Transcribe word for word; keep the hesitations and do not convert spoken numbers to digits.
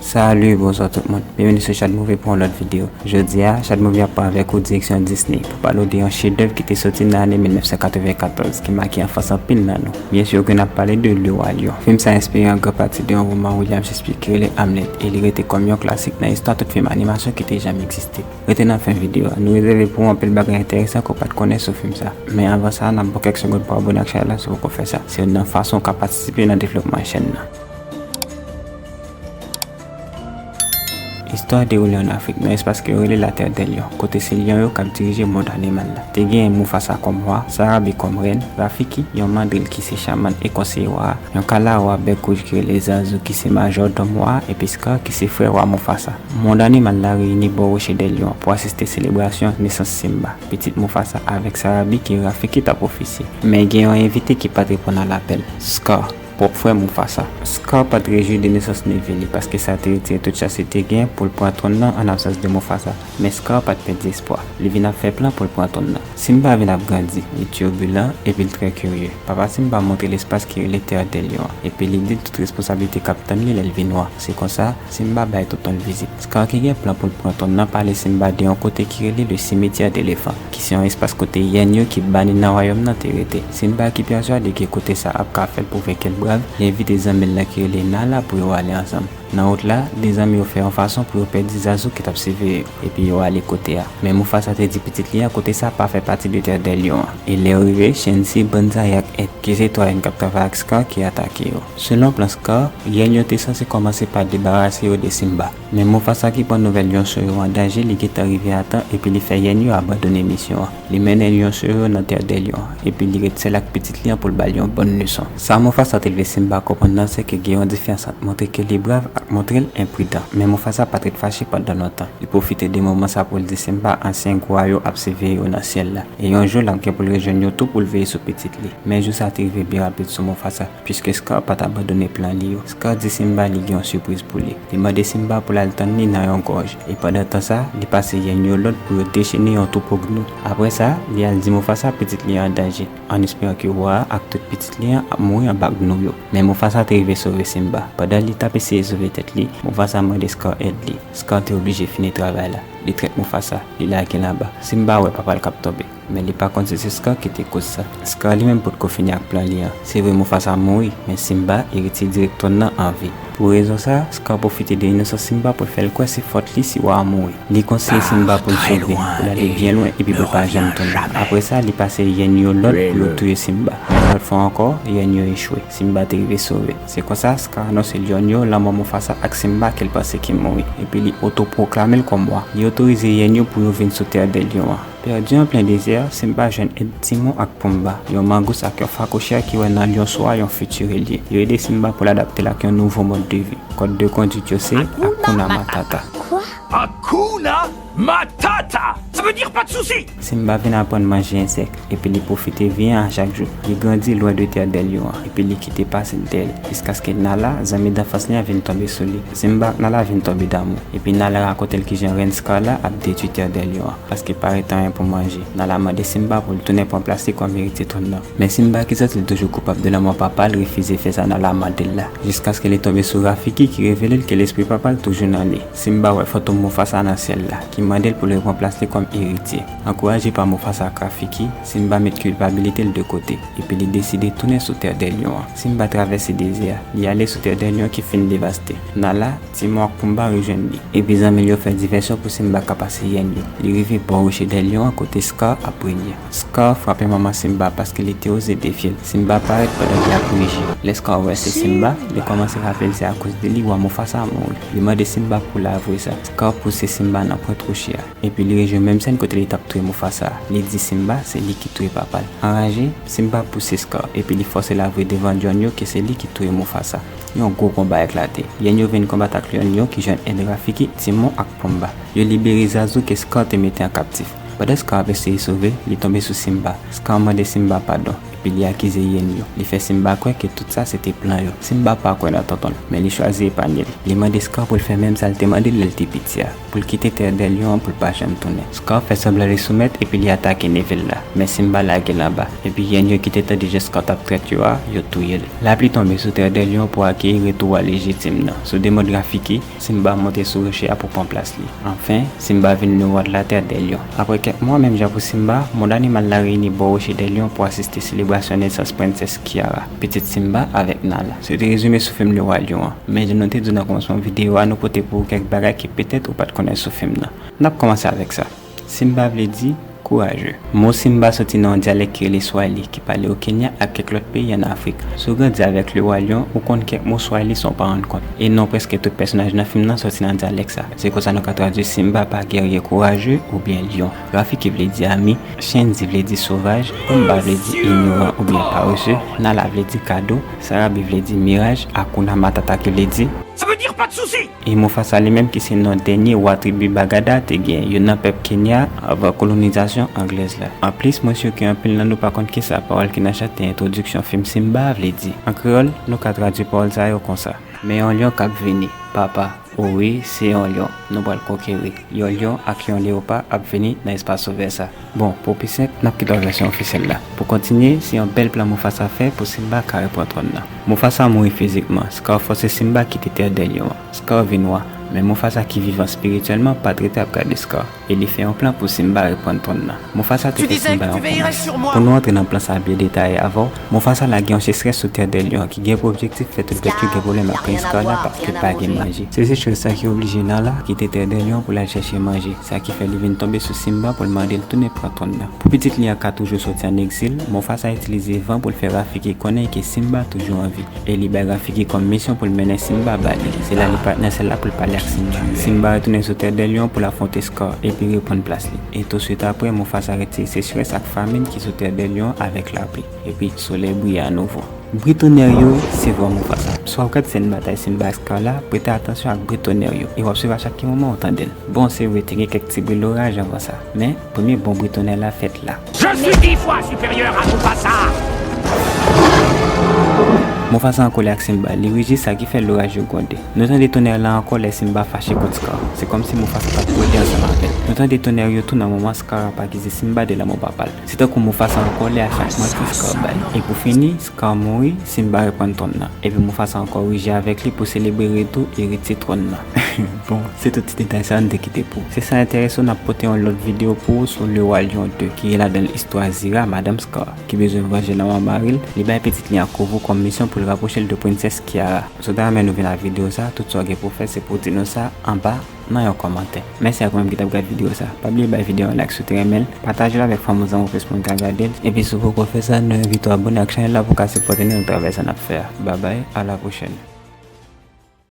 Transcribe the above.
Salut, bonswa tout moun. Byenveni sou Shadmovie pou yon lòt videyo. Jodi a, Shadmovie ap pran avèk ou direksyon Disney pou pale w de yon chedèv ki te soti nan ane mil nèf san katreven katòz, ki make anfans anpil nan nou. Byen si ke n ap pale de Le Roi Lion. Fim sa enspire an gran pati de yon woman William Shakespeare ki rele Hamlet, e li rete kòm yon klasik nan istwa tout fim animasyon ki te janm egziste. Rete nan fen videyo a, nou rezève pou ou anpil bagay enteresan ke w pa t konnen sou fim sa. Men anvan sa, n ap ba w kèk segonn pou w abone ak chanèl la si w poko fè sa. Se youn nan fason w ka patisipe nan devlopman chèn nan. Istwa dewoule ann Afrik, nan espas ke yo rele La Terre des Lions, kote se lyon yo k ap dirije mond animal la. Te genyen Mufasa kòm wa, Sarabi kòm rèn, Rafiki, yon mandril ki se chaman e konseye wa a, yon kalawo a bèk wouj ki rele Zazu ki se majòdòm wa a, epi Scar ki se frè wa Mufasa. Mond animal la reyini bò Rocher des Lions pou asiste selebrasyon nesans Simba, pitit Mufasa avèk Sarabi ke Rafiki t ap ofisye. Men gen yon envite ki pa t reponn a lapèl, Scar, pwòp frè Mufasa. Scar pa t rejwi de nesans neve li, paske sa te retire tout chans li te gen pou l pran twòn nan an absans de Mufasa. Men Scar pa t pèdi espwa. Li vin ap fè plan pou l pran twòn nan. Simba vin ap grandi, li tibilan, epi l trè kirye. Papa Simba montre l espas ki rele Terre des Lions an, epi li di l tout responsablite k ap tann li lè l vin wa. Se konsa, Simba bay tonton l vizit. Scar ki gen plan pou l pran twòn nan pale Simba de yon kote ki rele le cimetière d'éléphants, ki se yon espas kote yèn yo ki bani nan wayòm nan te rete. Simba ki pèswade ke kote sa ap ka fè l pwouve ke l brav, li envite zanmi l lan ki rele Nala pou yo ale ansanm. Nan wout la, de zanmi yo fè yon fason pou yo pèdi Zazu ki t ap siveye yo, epi yo ale kote a. Men Mufasa te di pitit li an kote sa pa fè pati de Terre des Lions an. E lè yo rive, Shenzi, Banzai ak Ed, ki se twa yèn k ap travay ak Scar, ki atake yo. Selon plan Scar, yèn yo te sanse kòmanse pa debarase yo de Simba. Men Mufasa ki pran nouvèl lyon yo an danje, li gentan rive a tan epi li fè yèn yo abandone misyon an. Li mennen lyon yo nan Terre des Lions, epi li ret sèl ak pitit li an pou l ba l yon bòn leson. Sa Mufasa te vle Simba konprann nan se ke gen yon diferans ant montre ke li brav ak montre l enpridan. Men Mufasa pa t ret fache pandan lontan. Li pwofite de moman sa pou l di Simba ansyen gwa yo ap siveye yo nan syèl la. E yon jou l ap gen pou l rejwenn yo tou pou l veye sou pitit li. Men jou sa te rive byen rapid sou Mufasa, piske Scar pa t abandone plan li yo. Scar di Simba li gen yon sipriz pou li. Li mande Simba pou l al tann li nan yon gòj. E pandan tan sa, li pase yèn yo lòd pou yo dechene yon twoupo gnou. Apre sa, li al di Mufasa pitit li an an danje, an esperan ke wa a ak tout pitit li an ap mouri anba gnou yo. Men Mufasa te rive sove Simba. Pandan li t ap eseye sove tèt li, Mufasa mande Scar èd li. Scar te oblije fini travay la. Li trèt Mufasa, li lage l anba. Simba wè papa l k ap tonbe, men li pa konn si se Scar ki te koz sa. Scar li menm potko fini ak plan li an. Se vre Mufasa mouri, men Simba eritye dirèk twòn nan an vi. Pou rezon sa, Scar pwofite de inosans Simba pou l fè l kwè se fòt li si wa a mouri. Li konseye Simba pou l sove, pou l ale byen lwen epi pou l pa janm tounen. Apre sa, li pase yèn yo lòd pou yo touye Simba. Yon lòt fwa ankò, yèn yo echwe. Simba te rive sove. Se konsa, Scar anonse lyon yo lanmò Mufasa ak Simba ke l panse ki mouri, epi li otopwoklame l kòm wa. Li otorize yèn yo pou yo vin sou Terre des Lions an. Pèdi an plen dezè, Simba jwenn èd Timon ak Pumba, yon mangous ak yon fakochè ki wè nan lyonso a yon fiti elye. Yo ede Simba pou l adapte l ak yon nouvo mòd de vi. Kòd de konduit yo se Hakuna Matata. Hakuna Matata! Ça veut dire pas de soucis! Simba vin aprann manje ensèk, epi li pwofite vi an a chak jou. Li grandi lwen de Terre des Lions an, epi li kite pase l dèyè l, jiskaske Nala, zanmi danfans li an, vin tonbe sou li. Simba ak Nala vin tonbe damou, epi Nala rakonte l kijan rèn Scar la ap detwi Terre des Lions an, paske pa ret anyen pou manje. Nala mande Simba pou l tounen pran plas li kòm eritye twòn nan. Men Simba ki santi l toujou koupab de lanmò papa l refize fè sa Nala mande l la, jiskaske li tonbe sou Rafiki ki revele l ke lespri papa l toujou nan li. Simba wè fantom Mufasa nan syèl la, ki mande l pou l repran plas li kòm eritye. Ankouraje pa Mufasa ak Rafiki, Simba met kilpabilite l de kote, epi li deside tounen sou Terre des Lions an. Simba travèse dezè a, li ale sou Terre des Lions ki fin devaste. Nala, Timon ak Pumba rejwenn li, epi zanmi l yo fè divèsyon pou Simba ka pase yèn yo. Li rive bò Rocher des Lions an kote Scar ap renye. Scar frape manman Simba paske li te oze defye l. Simba parèt pandan li ap rije. Lè Scar wè se Simba, li kòmanse raple l se akoz de li wa Mufasa mouri. Li mande Simba pou l avwe sa. Scar pouse Simba nan pwent woche a, epi li rejwe menm sèn kote li t ap touye Mufasa a. Li di Simba se li ki touye papa l. Anraje, Simba pouse Scar, epi li fòse l avwe devan lyon yo ke se li ki touye Mufasa. Yon gwo konba eklate. Yèn yo vin konbat ak lyon yo ki jwenn èd Rafiki, Timon ak Pumba. Yo libere Zazu ke Scar te mete an kaptif. Pandan Scar ap eseye sove, li tonbe sou Simba. Scar mande Simba padon, Epi li akize Yen yo. Li fè Simba kwè ke tout sa se te plan yo. Simba pa kwè nan tonton l, men li chwazi epanye l. Li mande Scar pou l fè menm sa l te mande l lè l te piti a, pou l kite Terre des Lions an pou l pa janm tounen. Scar fè sanblan li soumèt epi li atake neve l la, men Simba lage l anba. Epi Yen yo ki te tande jan Scar t ap trèt yo a, yo touye l. Lapli tonbe sou Terre des Lions pou akeyi retou wa lejitim nan. Sou demann Rafiki, Simba monte sou woche a pou pran plas li. Anfen, Simba vin le roi de la Terre des Lions. Apre kèk mwa, menm jan pou Simba, mond animal la reyini bò Rocher des Lions pou asiste selebrasyon nesans Prensès Kiara, pitit Simba avèk Nala. Se te rezime sou fim Le Roi Lion an. Men jan nou te di w nan kòmansman videyo a, nou pote pou ou kèk bagay ke petèt ou pa t konnen sou fim nan. N ap kòmanse avèk sa. Simba vle di kouraje. Mo Simba soti nan yon dyalèk ki rele Swahili, ki pale o Kenya ak kèk lòt peyi ann Afrik. Si w grandi avèk Le Roi Lion, ou konn kèk mo Swahili san w pa rann kont. E non prèske tout pèsonaj nan fim nan soti nan dyalèk sa. Se konsa nou ka tradui Simba pa gerye kouraje oubyen lyon. Rafiki vle di ami, Shenzi vle di sovaj, Pumba vle di inyoran oubyen parese, Nala vle di kado, Sarabi vle di miraj, Hakuna Matata ki vle di Sa veut dire pas de soucis! E Mufasa li menm ki se non dènye wa tribi Bagada te gen, youn nan pèp Kenya anvan kolonizasyon anglèz la. Anplis, mwen si ke anpil nan nou pa konn kisa pawòl ki nan chante entwodiksyon fim Simba a vle di. An kreyòl, nou ka tradui pawòl sa yo konsa. Men yon lyon k ap vini, papa. O wi, se yon lyon. Nou pral konkeri. Yon lyon ak yon leyopa ap vini nan espas ouvè sa. Bon, pou pi senp, n ap kite w vèsyon ofisyèl la. Pou kontinye, se yon bèl plan Mufasa fè pou Simba ka reprann twòn nan. Mufasa mouri fizikman, Scar fòse Simba kite Terre des Lions an. Scar vin wa, men Mufasa ki vivan espirityèlman pa t rete ap gade Scar, e li fè yon plan pou Simba reprann twòn nan. Mufasa te fè Simba yon pwomès. Pou nou antre nan plan sa byen detaye avè w, Mufasa lage yon sechrès sou Terre des Lions ki gen pou objektif fè tout bèt yo gen pwoblèm ak Prince Scar la paske pa gen manje. Se sechrès sa ki oblije Nala kite Terre des Lions pou l al chèche manje. Sa ki fè li vin tonbe sou Simba pou l mande l tounen pran twòn nan. Pou pitit li an ka toujou soti ann egzil, Mufasa itilize van pou l fè Rafiki konnen ke Simba toujou an vi, e li bay Rafiki kòm misyon pou l mennen Simba ba li. Se la li patnè sèl la pou l pale ak Simba. Simba retounen sou Terre des Lions pou l afwonte Scar epi reprann plas li. E touswit apre, Mufasa retire sechrès ak famin ki sou Terre des Lions avèk lapli, epi solèy briye anouvo. Bri tonnè yo, se vwa Mufasa. Si w ap gade sèn batay Simba ak Scar la, prete atansyon ak bri tonnè yo, e w ap swiv a chak ki moman ou tande l. Bon, se vre, te gen kèk ti bri loraj anvan sa, men premye bon bri tonnè la fèt la. Je suis dix fois supérieur à Mufasa! Mufasa an kòlè ak Simba, li riji, sa ki fè loraj yo gwonde. Nou tande tonnè la ankò lè Simba fache kont Scar. Se kòmsi Mufasa t ap brode ansanm avè l. Nou tande tonnè yo tou nan moman Scar ap akize Simba de lanmò papa l. Se tankou Mufasa an kòlè a chak manti Scar bay. E pou fini, Scar mouri, Simba reprann twòn nan. Epi Mufasa ankò riji avèk li pou selebre retou eritye twòn nan. Bon, se tout ti detay sa a n te kite pou ou. Si sa enterese w, n ap pote yon lòt videyo pou ou sou Le Roi Lion de, ki gen ladan l istwa Zira, madanm Scar, ki bezwen vanje lanmò mari l, li bay pitit li an Kovu kòm misyon pou l rapwoche l de Prensès Kiara. Si w ta renmen nou vin ak videyo sa a, tout sa w gen pou w fè, se pou w di nou sa anba nan yon kòmantè. Mèsi ak ou menm ki t ap gade videyo sa. Pa bliye bay videyo a yon like si w te renmen l, pataje l avèk fanmi w, zanmi w, plis moun ka gade l. Epi si w poko fè sa, nou envite w abòne ak chanèl la pou w ka sipòte nou nan travay sa n ap fè a. Babay, a la pwochèn.